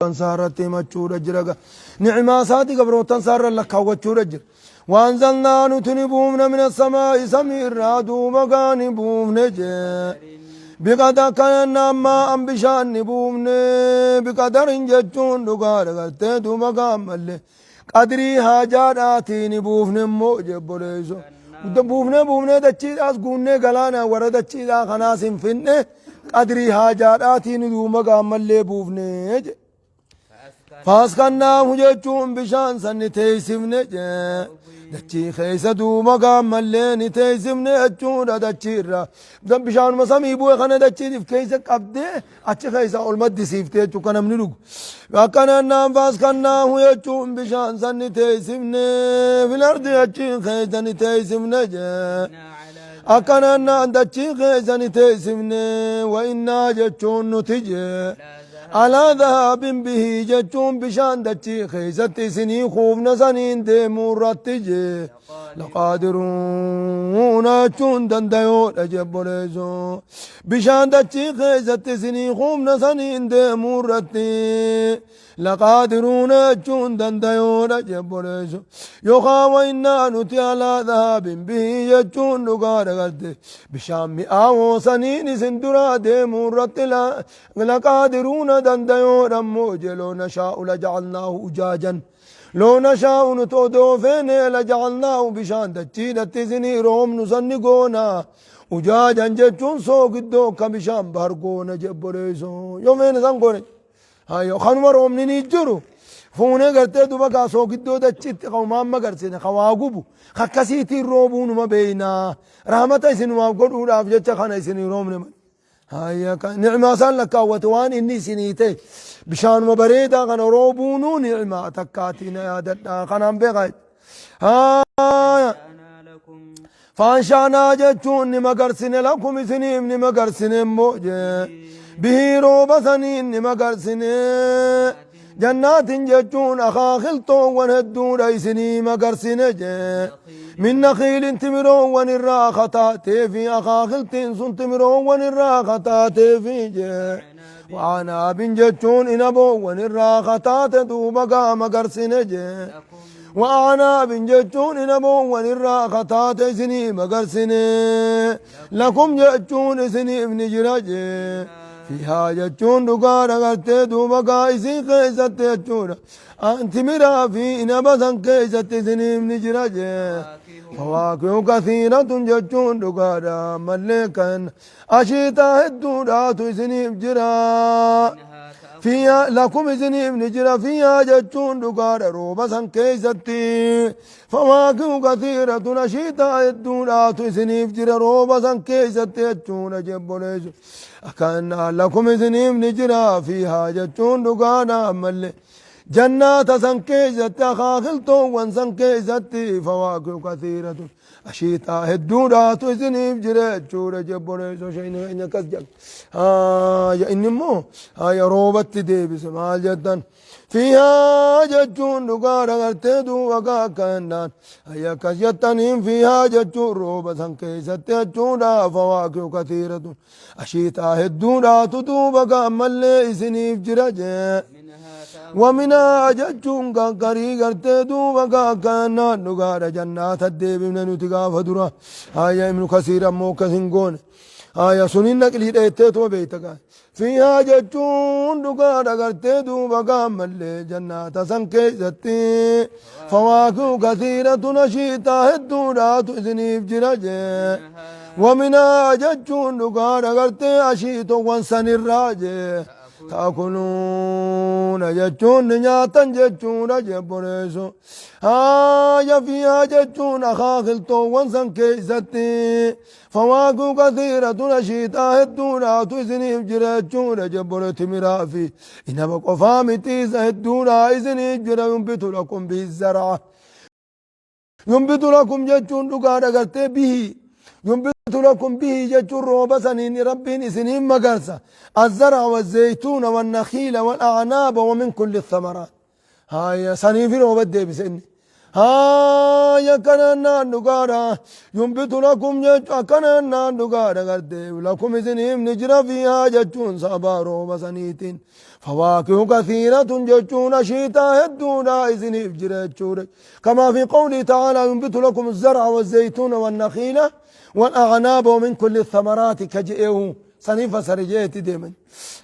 Isaa irratti himachuudha jira ga. Ni'maa isaati gabroottan isaa irra lakkaawwachuudha jira. Waanzalnaa nuti ni buufna mina samaa'i samii irraa duuba gaa ni buufne jee. Biqada kana ammaa an bishaan ni buufne biqadarin jechuun dhugaadha gartee duuba gaa ammallee. Qadrii haajaadhaatii ni buufne immoo jebboleessu. Buufnee buufnee dachiidhaas guunnee galaana warra dachiidhaa kanaas hin finne qadrii haajaadhaatii ni duuba gaa ammallee buufne jedhe. Faaskannaahu jechuun bishaan san ni teessifne jee. Dachii keessa duuba gaammallee ni teessifne jechuudha dachii irra. Bishaanuma samii bu'e kana dachiin if keessa qabdee achi keessa ol maddisiifte jechuudha kan namni dhugu. Akkana naan faaskannaahu jechuun bishaan san ni teessifne filardi achii keessa ni teessifne jee. Akkana naan dachii keessa ni teessifne wa innaa jechuun nuti jee. Alaa dhahaabin bihii jechuun bishaan dachii keessatti isinii kuufna saniin deemuu irratti jee. Laqaadiruuna jechuun dandayoodha jebboleessoo. Bishaan dachii keessatti isinii kuufna saniin deemuu irratti. Laqaadiruuna jechuun dandayoodha jebboleessoo. Yookaan wayinnaa nuti alaa dhahaabin bihii jechuun dhugaadha garte. Bishaan mi'aawoo saniin isin duraa deemuu irratti laqaadiruuna dandayoodha immoo jee loo nashaa'u laja'alnaahu ujaajan. Loo nashaa'u nuti odoo feene laja'alnaahu bishaan dachiidhatti isinii roobnu sanni goona. Ujaajan jechuun soogiddoo akka bishaan bahar goona jebboleessoo. Yoo feene san goone. Hayo kanuma roobni ni jiru. Fuunee gartee duba gaa soogiddoo dachiitti qaumaan magarsine ka waa gubu kakkasiitiin roobuu numa beeynaa. Rahmata isinumaaf godhuudhaaf jecha kana isinii roobne malee. Haya ka ni'maa isaan lakkaawwate waan inni isinii ta'e bishaanuma bareedaa kana roobuunuu ni'maa takkaatii na yaadadhaa kanaan beekaa. Haya faanshaanaa jechuun ni magarsine lakum isiniif ni magarsine immoo jee bihii rooba saniin ni magarsine Jannaatin jechuun akaakiltoowwan hedduudha isinii magarsine jee. Min nakiilin timiroowwan irraa kataatee fi akaakiltiin sun timiroowwan irraa kataatee fi jee. Waanaabin jechuun inaboowwan irraa kataate duuba gaa magarsine jee. Waanaabin jechuun inaboowwan irraa kataate isinii magarsine. Lakum jechuun isiniif ni jira jee. Fiihaa jechuun dhugaadha gartee duuba gaa isii keessatti jechuudha. Timiraa fi inaba san keessatti isiniif ni jira jee. Fawaakihu kasiiratun jechuun dhugaadha mallee kan ashiitaa hedduudhaatu isiniif jira. Fiihaa lakum isiniif ni jira fiihaa jechuun dhugaadha rooba san keessatti. Fawaakihu kasiiratun ashiitaa hedduudhaatu isiniif jira rooba san keessatti jechuudha jebboleessu. Akkanaa lakum isiniif ni jira fiihaa jechuun dhugaadha ammallee. Jannaata san keessatti akaakiltoowwan san keessatti fawaakihu kasiiratun ashiitaa hedduudhaatu isiniif jira jechuudha jebboleessu shayni keenya akkas jedha. Haaya inni immoo haaya roobatti deebise maal jettan. Fiihaa jechuun dhugaadha gartee duuba kaakannaan hayya akkas jettaniin fiihaa jechuun rooba san keessatti jechuudha fawaakihu kasiiratun ashiitaa hedduudhaatu duuba ka ammallee isiniif jira jee waminaa jechuun gaggarii gartee duuba kaakannaan dhugaadha jannaata deebifne nuti gaafa dura hayya ibnu kasiir ammoo akkas hin goone hayya suniin naqlii dheetteetuma beeyta gaa Fiihaa jechuun dhugaadha gartee duuba gaammallee jannaata san keessatti fawaakihu kasiiratu nashiitaa hedduudhaatu isiniif jira jee waminaa jechuun dhugaadha gartee ashiitowwan sanirraa jee taakuluuna jechuun ni nyaatan jechuudha jebboleessu haaya fiihaa jechuun akaakiltoowwan san keessatti Fawaakuu kasiiratun ashiixaa hedduudhaatu isiniif jira jechuudha jebbore timiraa fi inaba qofaa miti isa hedduudhaa isiniif jira yunbitu lakum bihi zaraa yunbitu lakum jechuun dhugaadha gartee bihi yunbitu lakum bihi jechuun rooba saniin rabbiin isiniif magarsa azzara wazeytuuna wannakiila walacnaaba wamin kulli thamaraat Haaya saniifi rooba deebise inni. Haaya akkanaan naan dhugaadha. Yunbitu lakum jechu akkanaan naan dhugaadha gartee. Lakum isiniif ni jira fiihaa jechuun sababaa rooba saniitiin. Fawaakihu kathiiratun jechuun ashiitaa hedduudha isiniif jira jechuudha. Kamaa fi qawlii ta'aalaa yunbitu lakum zar'a wazaytuuna wannakhiila wal'a'naaba wa min kulli thamaraati ka je'eehu sanii fasare je'eetti deeman.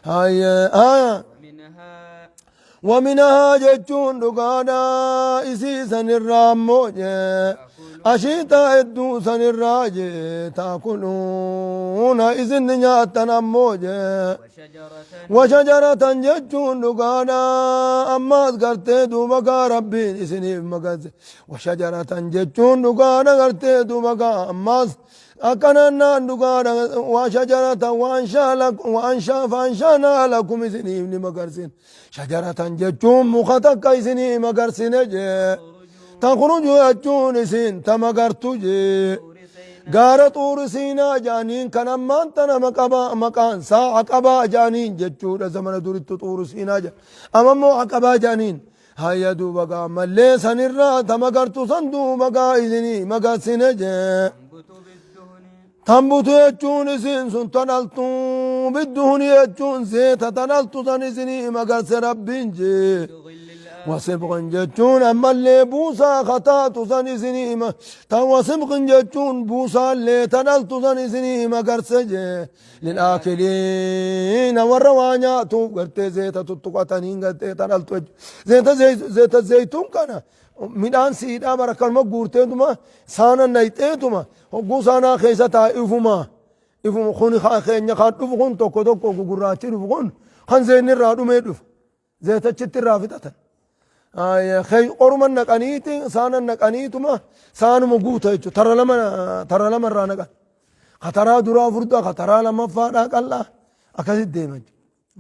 Haya. ومنها ومنها jechuun dhugaadha isii sanirraa ammoo jee ashiitaa hedduu sanirraa jee taakuluuna isin nyaattan ammoo jee. وشجرة Washajaratan jechuun dhugaadha ammaas gartee duuba gaa rabbiin isiniif magarse. Washajaratan jechuun dhugaadha gartee duuba gaa ammaas akkanannaan dhugaadha washajaratan waanshaanaa lakum isiniif ni magarsin. Shajaratan jechuun muka takka isinii magarsine jee. Takhruju jechuun isin ta magartu jee. طور سيناء Gaara Xuuri Siinaa jaaniin kan ammaan tana maqabaa maqaan isaa Aqabaa jaaniin jechuudha zamana duritti Xuuri Siinaa jedha. Amma immoo Aqabaa jaaniin. Hayya duuba gaa ammallee sanirraa ta magartu san duuba gaa isinii magarsine jee. تنبت بالدهن Tanbutu jechuun isin sun ta dhaltu bidduhuni jechuun zeeta ta dhaltu san isinii magarse rabbiin jee. ظل الآن Wasibqin jechuun ammallee buusaa kataatu san isinii tan wasibqin jechuun buusaallee ta dhaltu san isinii magarse jee. Lil'aakiliina warra waa nyaatuuf gartee zeeta tuttuqataniin gartee ta dhaltu jechuudha. Zeeta zeeta zeytuun kana midhaan siidhaa bara kanuma guurteetuma saana nayxeetuma hogguu saanaa keessa taa'e ifuma ifuma kun keenya kan dhufu kun tokko tokko gugurraachi dhufu kun kan zeenni irraa dhumee dhufu. Zeetachitti irraa fixatan. Qoruma naqaniiti saana naqaniituma saanuma guuta jechuudha. Tara lama tara lama irraa naqan. Kataraa duraa furdaa kataraa lammaffaadhaa qal'aa akkasitti deeman.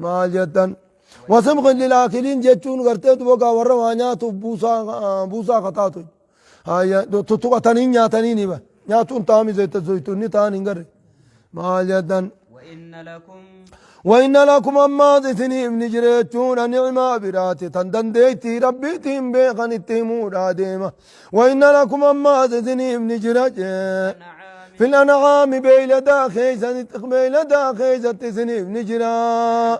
Maal jettan? Wasibqin lilaakiliin jechuun gartee duba warra waa nyaatuuf buusaa buusaa kataatu. Tuttuqatanii nyaatanii ni ba. Nyaatuun taa'ami zeeta zaytuunni ta'an hin garre. Maal jettan? وإن لكم وإن لكم أما إسنيف ni jira jechuudha ni'maa biraati tan dandeettii rabbiitiin beekan itti himuudha deema. وإن لكم أما isiniif ni jira jee. الأنعام في الأنعام beeyladaa keeysatti beeyladaa keeysatti isiniif ni jira.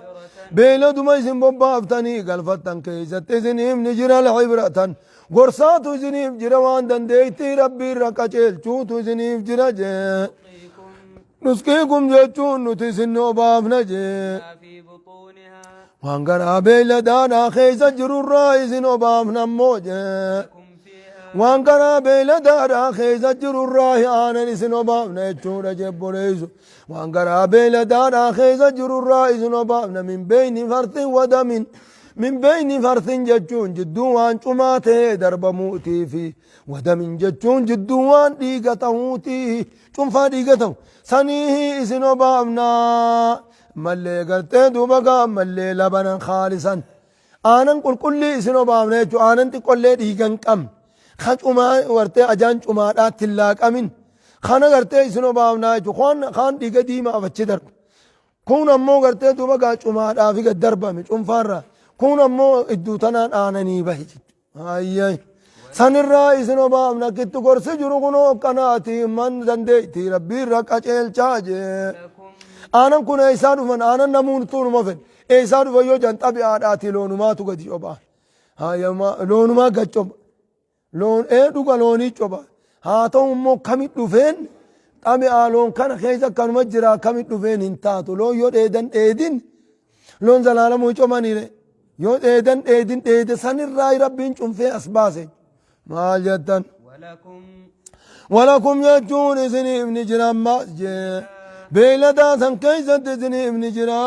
Beeyladuma isin bobbaaftanii galfattan keeysatti isiniif ni jira alcibratan. Gorsaatu isiniif jira waan dandeettii rabbii irra qaceelchuutu isiniif jira jee. نسقيكم Nusqiikum jechuun nuti isin obaafna jee. ما في بطونها Waan garaa beeyladaadhaa keessa jirurraa isin obaafna ammoo jee. لكم فيها Waan garaa beeyladaadhaa keessa jirurraa aanan isin obaafna jechuudha jebboleessu. Waan garaa beeyladaadhaa keessa jirurraa isin obaafna min beyni farthin wadamin. Min beyni farthin jechuun jidduu waan cumaa ta'ee darbamuutii fi wadamin jechuun jidduu waan dhiiga ta'uutii cunfaa dhiiga ta'u sanii isin obaafna. Mallee gartee duuba gaa mallee labanan khaalisan. Aanan qulqullii isin obaafna jechuun aanan xiqqollee dhiiga hin qabne. Ka cumaa gartee ajaan cumaadhaatti hin laaqamin. Kana gartee isin obaafnaa jechuun kaan dhiiga diimaaf achi darba. Kun ammoo gartee duuba gaa cumaadhaaf gad darbame cunfaarraa. Kun ammoo idduu tanaan aananii bahe jechuudha. Ayyay. Sanirraa isin obaafna kitti gorsi jiru kunoo akkanaati man dandeettii rabbii irra qaceelchaa jee. لكم Aanan kun eessaa dhufan aanan namuun tuunuma fedhe. Eessaa dhufan yoo jan xabi'aadhaati loonumaatu gadi cobaa. Loonumaa gad coba. Loon ee dhuga loonii coba. Haa ta'u immoo kamit dhufeen xabi'aa loon kana keessa akkanuma jira kamit dhufeen hin taatu. Loon yoo dheedan dheedin loon zalaalamuu comanire. Yoo dheedan dheedin dheede sanirraa rabbiin cunfee as baase. Maal jettan? ولكم Walakum jechuun isiniif ni jira ammaas jee. Beeyladaa san keessatti isiniif ni jira.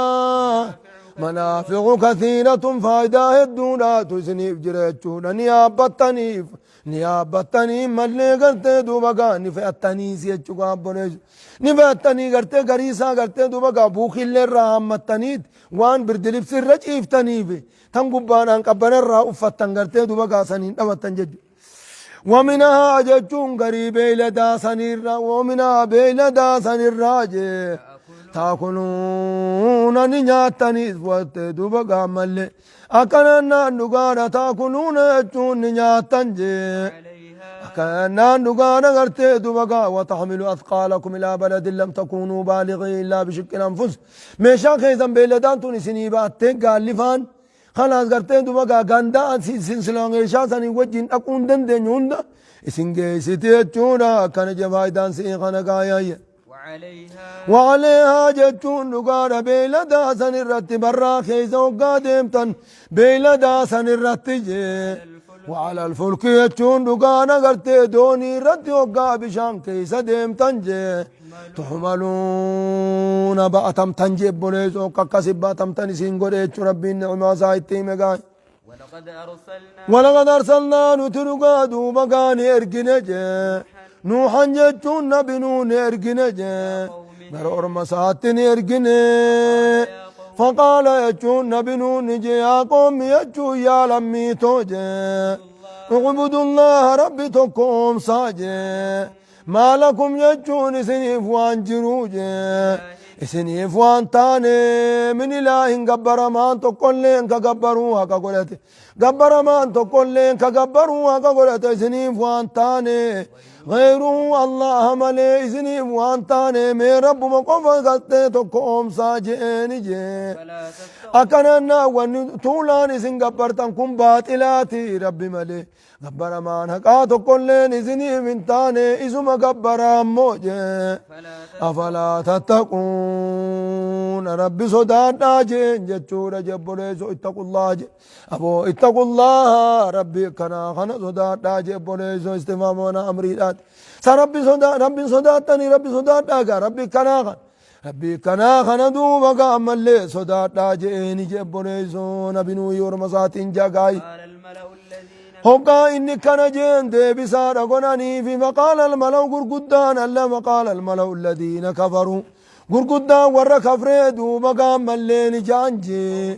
Manaafi'u kathiiratun faayidaa hedduudhaatu isiniif jira jechuudha. Ni yaabbattaniif ni yaabbattanii mallee gartee duuba gaa ni fe'attaniis jechuu gaabboleessu. Ni fe'attanii gartee gariisaa gartee duuba gaa buukillee irraa hammattaniit waan birdilibsi irra ciiftaniif tan gubbaadhaan qabbana irraa uffattan gartee duuba gaa saniin dhabattan jechuudha. ومنها jechuun garii beeyladaa sanirra ومنها beeyladaa sanirraa jee taakuluuna ni nyaattaniis watte duuba gaammallee akkanannaan dhugaadha taakuluuna jechuun ni nyaattan jee عليها akka Akkannaan dhugaan agartee duba gaa وتحمل أثقالكم إلى بلد لم تكونوا بالغيه إلا بشق الأنفس. Meeshaa keessan beeyladaan tun isinii baattee gaallifaan khalaas gartee duba gaa gandaa silaa meeshaa sanii wajjin dhaquu hin dandeenye hunda isin geessiti jechuudha. Akkana jee faayidaan si'ii kana gaayayye. وعليها وعليها jechuun dhugaadha beeyladaa san irratti barraa keessa hoggaa deemtan beeyladaa san irratti jee. وعلى الفلك jechuun dhugaan agartee doonii irratti hoggaa bishaan keessa deemtan jee. تحملون ba'atamtan jee obboleessoo akka akkasi ba'atamtan isiin godhe jechuu Rabbiin ni'maa isaa itti hime gaay. ولقد أرسلنا ولقد أرسلنا nuti dhugaa duuba gaani ergine jee. نوحا jechuun nabi nuun ergine jee. Gara orma isaatti ni ergine. فقال jechuun nabi nuun jee يا قوم jechuun yaa lammiitoo jee. اعبدوا الله Rabbi tokkoomsaa jee. ما لكم jechuun isiniif waan jiruu jee. Isiniif waan taane من إله gabbaramaan tokkolleen ka gabbaruu haqa godhate. Gabbaramaan tokkolleen ka gabbaruu haqa godhate isiniif waan taane. غيره الله malee isiniif waan taane mee Rabbuma qofa gartee tokko oomsaa je'eeni jee. فلا تستغفر Akkanannaa wanni tuulaan isin gabbartan kun baaxilaati Rabbi malee. Gabbaramaan haqaa tokkolleen isiniif hin taane isuma gabbaraammoo jee. فلا أفلا تتقون Rabbi sodaadhaa jeen jechuudha jebboleeso اتقوا الله je aboo اتقوا الله Rabbi kanaa kana sodaadhaa jebboleeso istifaamoona amriidhaati sa Rabbi sodaa Rabbi sodaattanii Rabbi sodaadhaa gaa Rabbi kanaa kana Rabbi kanaa kana duuba gaa ammallee sodaadhaa jeeni jebboleeso nabi Nuuhi orma isaatiin jagaayi. قال الملأ الذين Hoggaa inni kana jeen deebisaadha godhaniifi فقال الملأ gurguddaan alla فقال الملأ الذين كفروا gurguddaan warra kafree duuba gaammallee ni jaan jee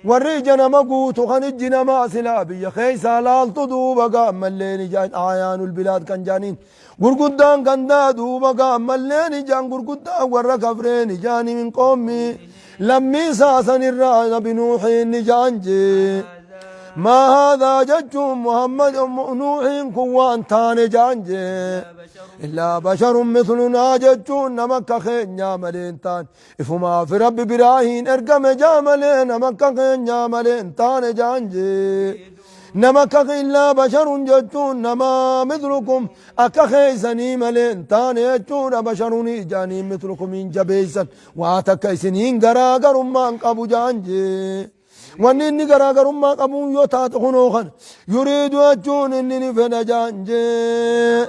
warri ija nama guutu kan ijji namaa silaa biyya keeysaa laaltu duuba gaammallee ni jaan أعيان البلاد kan jaaniin gurguddaan gandaa duuba gaammallee ni jaan gurguddaan warra kafree ni jaani من قومه lammii saasan irraa nabi Nuuxiin ni jaan jee. ما هذا jechuun Muhammad Nuuxiin kun waan taane jaan jee. إلا بشر مثلنا jechuun nama akka keenyaa malee hin taane. Ifumaaf Rabbi biraahiin ergame jaa malee nama akka keenyaa malee hin taane jaan jee. Nama akka إلا بشر jechuun nama مثلكم akka keeysanii malee hin taane jechuudha. بشر jaanii مثلكم hin jabeeysan waa takka isiniin garaagarummaan qabu jaan jee. Wanni inni garaagarummaa qabuun yoo taate kunoo kana يريد jechuun inni ni fedha jaan jee.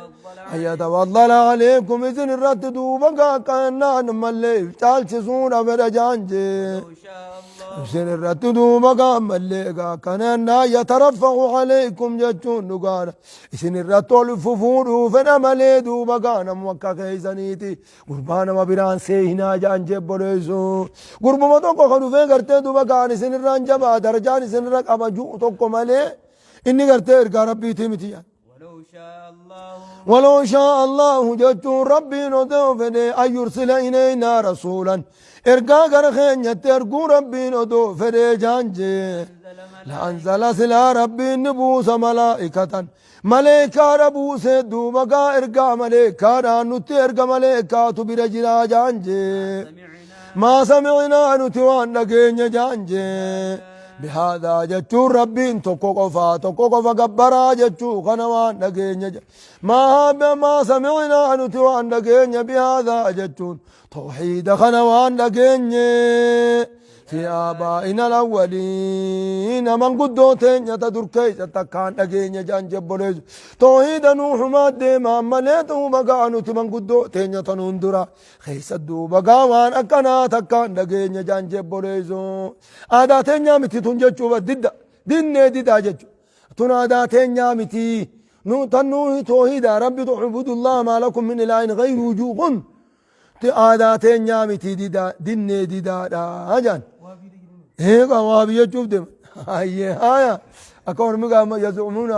أن يتفضل عليكم isin irratti duuba gaaqannaan mallee caalchisuudha fedha jaan jee. لو شاء الله Isin irratti duuba gaammallee gaaqanannaa يترفع عليكم jechuun dhugaadha. Isin irratti ol fufuudhuu fedha malee duuba gaa namu akka keeysaniiti. Gurbaa nama biraan seehinaa jaan jebboleessu. Gurbuma tokko kan dhufee gartee duuba gaan isin irraan jabaa darajaan isin irra qaba ju'u tokko malee inni gartee ergaa Rabbiitii miti jaan. ولو شاء الله ولو شاء الله jechuun Rabbiin odoo fedhe أن يرسل إلينا رسولا ergaa gara keenyatti erguu Rabbiin odoo fedhe jaan jee. أنزل لأنزل silaa Rabbiin ni buusa ملائكة maleekaadha buusee duuba gaa ergaa maleekaadhaan nutti erga maleekaatu bira jiraa jaan jee. سمعنا ما سمعنا nuti waan dhageenya jaan jee. بهذا jechuun Rabbiin tokko qofaa tokko qofa gabbaraa jechuu kana waan dhageenya ما سمعنا nuti waan dhageenya بهذا jechuun tawxiida kana waan dhageenye في آبائنا الأولين manguddoo teenya ta dur keeysa takkaan dhageenya jaan jebboleessu tawxiida Nuuhumaa deemaa malee duuba gaa nuti manguddoo teenya tanuun dura keessa duuba gaa waan akkanaa takkaan dhageenya jaan jebboleessu aadaa teenyaa miti tun jechuuba didda dinnee didaa jechu tun aadaa teenyaa miti nu tan tawxiida Rabbi اعبدوا الله ما لكم من إله غيره juuqun aadaa teenyaa miti didaa dinnee didaadha jaan. Eega waabi jechuuf deema. Hayyee haya akka ormi gaama يزعمون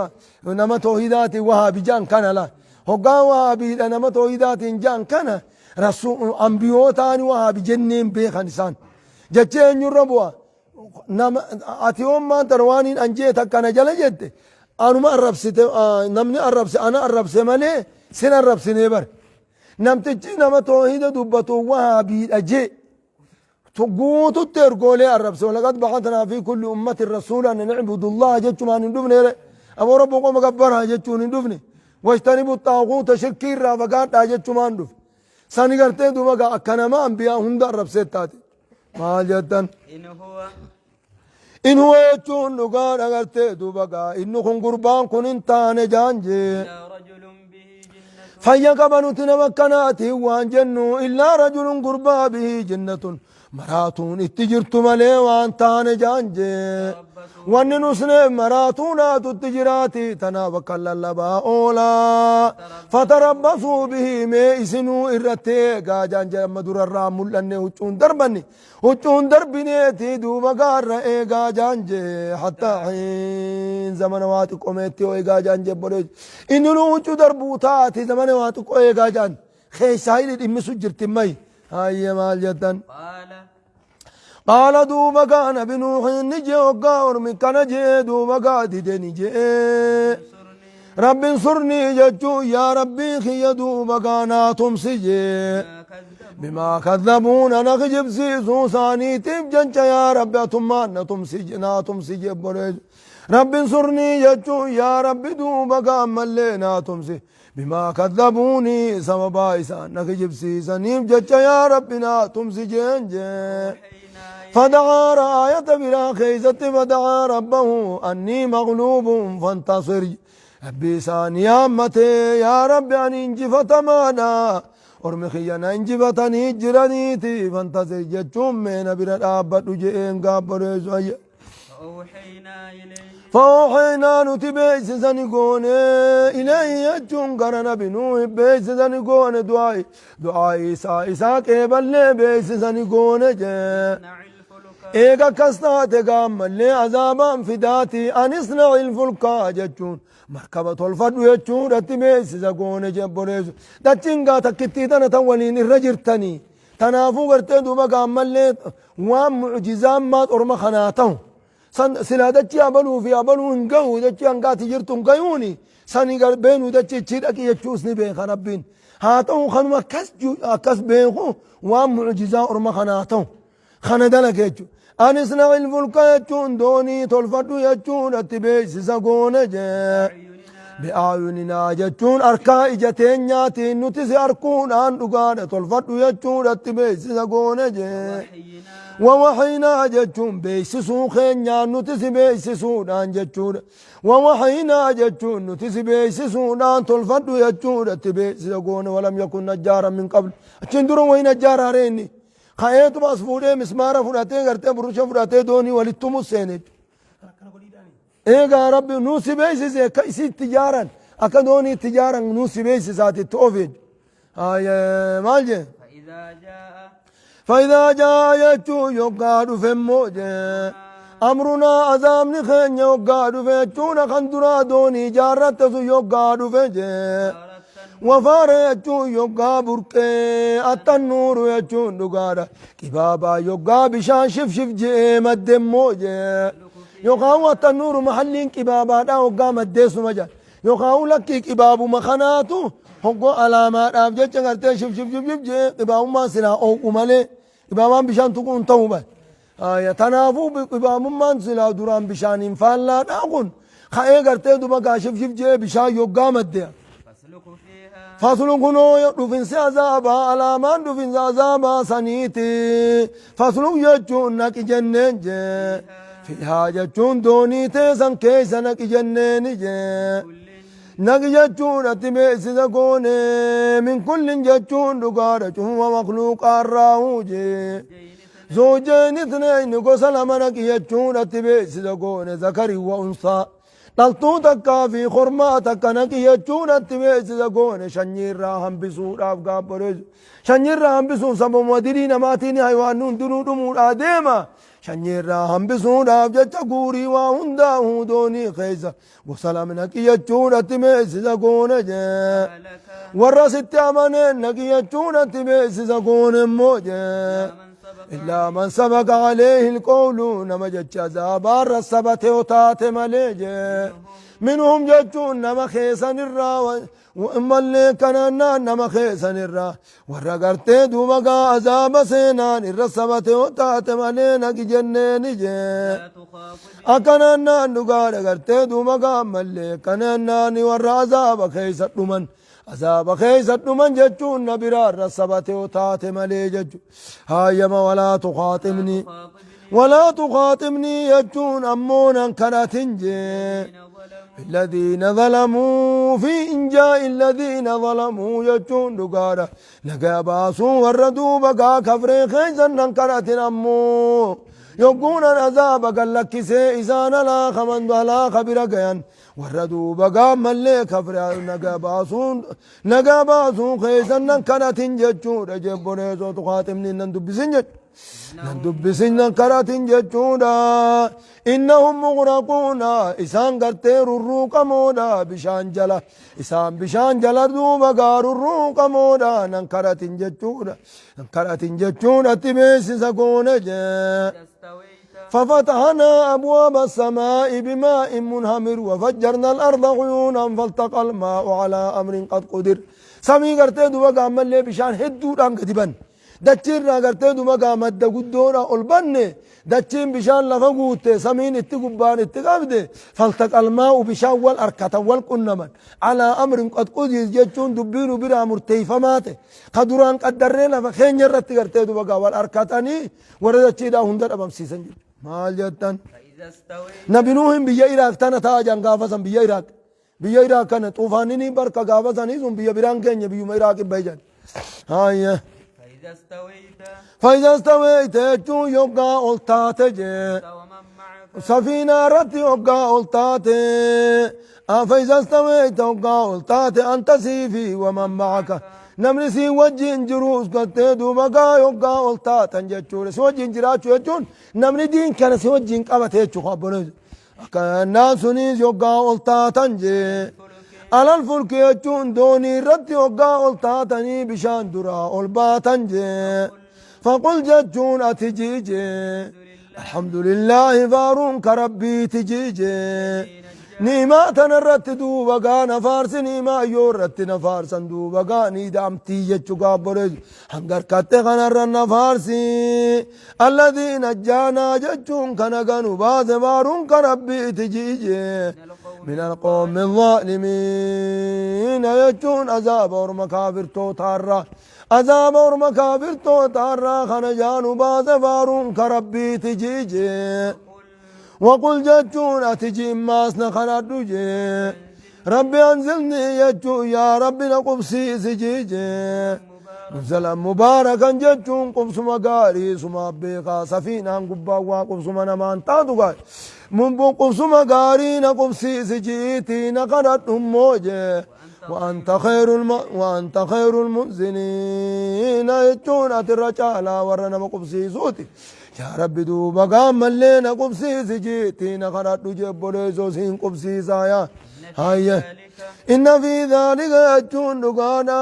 nama toohidaatiin wahaabi jaan kana la. Hoggaa wahaabiidha nama toohidaatiin jaan kana rasul ambiyootaan wahaabi jenneen beekan isaan. Jecha eenyurra bu'a. Nama ati yoon maanta waaniin anjee takkana jala jette. Anuma arrabsite, namni arrabse ana arrabse malee sin arrabsinee bar. Namtichi nama toohida dubbatu wahaabiidha jee guututti ergoolee arrabse. Walaqad ba'atnaa fi kulli ummatin rasuulan an i'budu allaha jechumaan hin dhufne re. Aboo Rabbi qoma gabbaraa jechuun hin dhufne. Wajtanibu xaaguuta, shirkii irraa fagaadhaa jechumaan dhufe. Sani gartee duuba gaa akka nama anbiyaa hunda arrabsee taate. Maal jettan? In huwa In huwa jechuun dhugaadha gartee duuba gaa inni kun gurbaan kun hin taane jaan jee. Illaa rajulun bihi jinnatun. Fayya qaba nuti nama akkanaatiin waan jennu, illaa rajulun gurbaa, bihi jinnatun maraatuun itti jirtu malee waan taane jaan jee. Wanni nusneef maraatuunaatu itti jiraati, tanaaf akka lallabaa oolaa. Fatarabbasuu bihi, mee isinuu irratti eegaa jaan jee. Amma durarraa mul'anne, huccuun darbanni huccuun darbineeti duuba gaarra eegaa jaan jee. Hattaa hiin zamana waa xiqqoomeetti yoo eegaa jaan jee, bolee inni nu huccuu darbuu taati zamana waa xiqqoo eegaa jaan keessaa hidhi dhimmisu jirti may. Hayye, maal jettan? Qaala. Qaala, duuba gaa nabi Nuuhin ni jee, hoggaa ormi kana jee duuba gaa dide ni jee, Surnii Rabbi insurnii jechuu, yaa Rabbii kiyya duuba gaa naa tumsi jee. Maa kazzabu. Bimaa kazzabuuna, na kijibsiisuu isaaniitiif jecha yaa Rabbi atummaan na tumsi, naa tumsi jee boleessu. Rabbi insurnii jechuun yaa Rabbi duuba gaa ammallee naa tumsi, bimaa kazzabuunii, sababaa isaan na kijibsiisaniif jecha yaa Rabbi naa tumsi jeen jee. أوحينا فدعا آية برا خيزت فدعا ربه أني مغلوب فانتصر. ربي سان يامته، يا ربي أن injifatamaadha, ormi kiyya na injifatanii jiraniiti, فانتصر jechuun mee na bira dhaabbadhu jeen gaabboleessu ayya. فأوحينا إليه. فأوحينا nuti beeksisani goone, إليه jechuun gara nabi Nuuhi beeksisani goone, du'aa isaa qeeballee beeksisani goone jee. اصنع الفلك. Eega akkas taate gaammallee azaabaan fidaati, أن اصنع الفلك jechuun markaba tolfadhu jechuudhatti beeksisa goone jebboleessu. Dachiin gaa takkittii tana tan waliin irra jirtanii, tanaafuu gartee duuba gaammallee waan mucjizaan maat orma kanaa ta'u san silaa dachii abaluu fi abaluu hin gahu, dachii hangaati jirtu hin gayuuni sani beenu dachii ichii dhaqi jechuus ni beeka Rabbiin. Haa ta'u kanuma akkas akkas beeku waan mucjizaa orma kanaa ta'u kana dalage jechuudha. أن اصنع الفلك jechuun doonii tolfadhu jechuudhatti beeksisa goone jee. بأعيننا. بأعيننا jechuun harkaa ija teenyaatiin nuti si arkuudhaan dhugaadha tolfadhu jechuudhatti beeksisa goone jee. وحينا. ووحينا jechuun beeksisuu keenyaan nuti si beeksisuudhaan jechuudha. ووحينا jechuun nuti si beeksisuudhaan tolfadhu jechuudhatti beeksisa goone. ولم يكن نجارا من قبل, achiin dura wayi najjaaraa reenni ka'eetuma as fuudhee mismaara fudhatee gartee burusha fudhatee doonii walitti tumu seene. Eegaa Rabbi nuu si beeksise akka isii itti ijaaran, akka doonii itti ijaaran nuu si beeksisaati itti ofi. Maal jee? فإذا جاء فإذا جاء jechuun yoggaa dhufe immoo jee, أمرنا azaabni keenya yoggaa dhufe jechuun kan duraa doonii ijaarratte sun yoggaa dhufe jee. فارت وفار jechuun yoggaa burqee, التنور jechuun dhugaadha qibaabaa yoggaa bishaan shifshif jee madde immoo jee, yookaan التنور mahalliin qibaabaadha hoggaa maddeessuma jaa, yookaan lakkii qibaabuma kanaatu hoggoo alaamaadhaaf jecha gartee shif shif shif shif jee. Qibaabummaan silaa oo'u malee qibaabaan bishaan tuquun ta'uu ba. Tanaafuu qibaabummaan silaa duraan bishaaniin faallaadha, kun ka'ee gartee duba gaa shif shif jee bishaan yoggaa madde. فاسلك فيها. فاسلك, kunoo dhufinsi azaabaa, alaamaan dhufinsi azaabaa saniiti. فاسلك jechuun naqi jenneen jee, فيها jechuun doonii teessan keessa naqi jenneeni jee. كل Naqi jechuun atti beeksisa goone, من كل jechuun dhugaadha cufuma makluuqaarraa'uu jee. زوجين زوجين اثنين, gosa lama naqi jechuun atti beeksisa goone, ذكر وأنثى, dhaltuu takkaa fi kormaa takka naqi jechuun atti beeksisa goone, shanyiirraa hambisuudhaaf gaabboleessu. Shanyiirraa hambisuun sababuma dilii namaatiin haywaanni hundinuu dhumuudhaa deema. Shanyiirraa hambisuudhaaf jecha guurii waa hundaa'uu doonii keessa gosa lama naqi jechuun atti beeksisa goone jee. لك Warra sitti amaneen naqi jechuun atti beeksisa goone immoo jee. من سبق Illaa man sabaqa alayhi alqawlu nama jecha azaabaarra sabate yoo taate malee jee. Minhum jechuun nama keessanirraa mallee kanannaan nama keessanirraa warra gartee duuba gaa azaaba seenaan irra sabate yoo taate malee naqi jenneeni jee. لا تخاطبني Akkanannaan dhugaadha gartee duuba gaa mallee kanannaan warra azaaba keessa dhuman. Azaaba keessa dhuman jechuun na biraarra sabate yoo taate malee jechu. Hayyama walaa tuqaaxibni. تخاطبني Walaa tuqaaxibni jechuun ammoo nan kadhatin jee. الذين ظلموا الذين ظلموا في إنجاء الذين ظلموا يجون دقارة نقا باسو وردوا بقا كفري خيزا ننكرة أمو يقون العذاب قال لك سي إسان لا خمن ولا خبر قيان وردوا بقا ملي كفر نقا باسون نقا باسو خيزا ننكرة ججون رجب ريزو تخاتمني نندبسن جج nan dubbisin nan karatin jechuudha innahum mughraquuna isaan gartee rurruuqamoodha bishaan jala isaan bishaan jala duuba gaa rurruuqamoodha nan karatin jechuudha nan karatin jechuudha itti beeksisa goone jee إذا استويت ففتحنا أبواب السماء بماء منهمر وفجرنا الأرض عيونا فالتقى الماء على أمر قد قدر سمي قرتي دوبا قام اللي بشان هدو دان كتبن dachii gartee duuba gaa madda guddoodha ol banne dachiin bishaan lafa guutte samiin itti gubbaan itti qabde faltaqalmaa'u bishaan wal arkatan wal qunnaman alaa amrin qad qudir jechuun dubbiinu biraa murteeyfamaa ta'e ka duraan qaddarree lafa keenya irratti gartee duuba gaa wal arkatanii warra dachiidhaa hunda dhabamsiisan jedhu maal jettan فإذا استويت Nabi Nuuhin biyya Iraaq tana ta'a jan gaafa san biyya Iraaq. Biyya Iraaq kana xuufaanini barka gaafa sanii sun biyya biraan keenya biyyuma Iraaq hin bayan. Haayya. فإذا استويت فإذا استويت jechuun yoggaa ol taate jee. ومن معك Safiinaa irratti yoggaa ol taate. فإذا استويت yoggaa ol taate anta siifi waman ma'aka. Namni si wajjin jirus gartee duuba gaa yoggaa ol taatan jechuudha. Si wajjin jiraachuu jechuun namni diin kana si wajjin qabate jechuudha abboleessu. Akkannaan sunis yoggaa ol taatan jee. Alal fulki jechuun doonii irratti yoggaa ol taatanii bishaan duraa ol baatan jee. Faqul jechuun ati jiijee. Alhamdulillaahi faaruun ka rabbiiti jiijee. Niimaa tana irratti duuba gaa na faarsi niimaa yoo irratti na faarsan duuba gaa ni daamtii jechuu gaabboleessu. Hanga harkatte kanarra na faarsi. Alladii najjaanaa jechuun kana ganu baase faaruun ka rabbiiti jiijee. من القوم من القوم الظالمين يجون عذاب ورم كافر توتارا عذاب ورم كافر توتارا خنجان باز فارون كربي تجيجي وقل جتون أتجي ماسنا خندوجي ربي أنزلني يجو يا ربي نقبسي سجيجي نزلا مباركا جتون قبس مغاري سما بيقا سفينة قبا وقبس نمان تاتو من قبس مغاري نقبسي سجيتي نقرت موجه وأنت خير وأنت خير المنزلين يجون أترجالا ورنا مقبسي صوتي يا ربي دوبا قام اللينا قبسي سجيتي نقرت جبوليزو سين قبسي سايا إن في هيا ذلك إن في ذلك يجون دقانا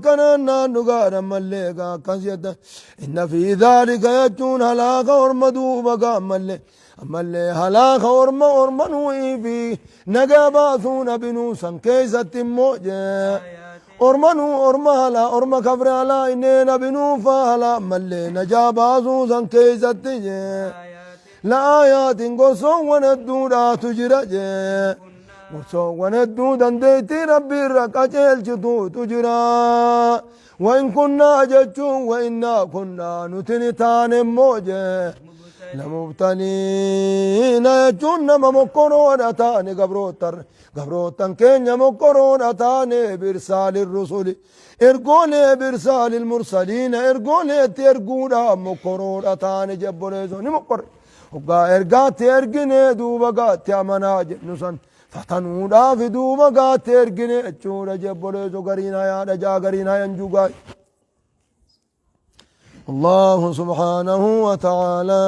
كنانا دقانا مليكا كسيدا إن في ذلك يجون هلاك ورمدوبا قام اللي ammallee halaaka orma orma nuyi fi nagaa baasuu nabi nuusan keessatti immoo jee آيات orma nuu orma halaa orma kafre halaa innee nabi nuufa halaa ammallee najaa baasuu san keessatti jee آيات la'aayaatiin gorsoowwan hedduudhaatu jira jee gorsoowwan hedduu dandeettii rabbi irra qajeelchituutu jira وإن كنا jechuun وإنا كنا nuti ni taane immoo jee لمبتلين lamubtaliina jechuun nama mokkoroodha taane gabroottan keenya mokkoroodha taane birsaali rusuli ergoolee birsaali mursaliina ergooleetti erguudha mokkoroodha taane jebboleeso ni mokkorre hoggaa ergaatti ergine duuba gaatti amanaa jennu san fatanuudhaaf duuba gaatti ergine jechuudha jebboleeso gariin hayaadha jaa gariin hayan jugaa الله سبحانه وتعالى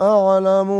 أعلم.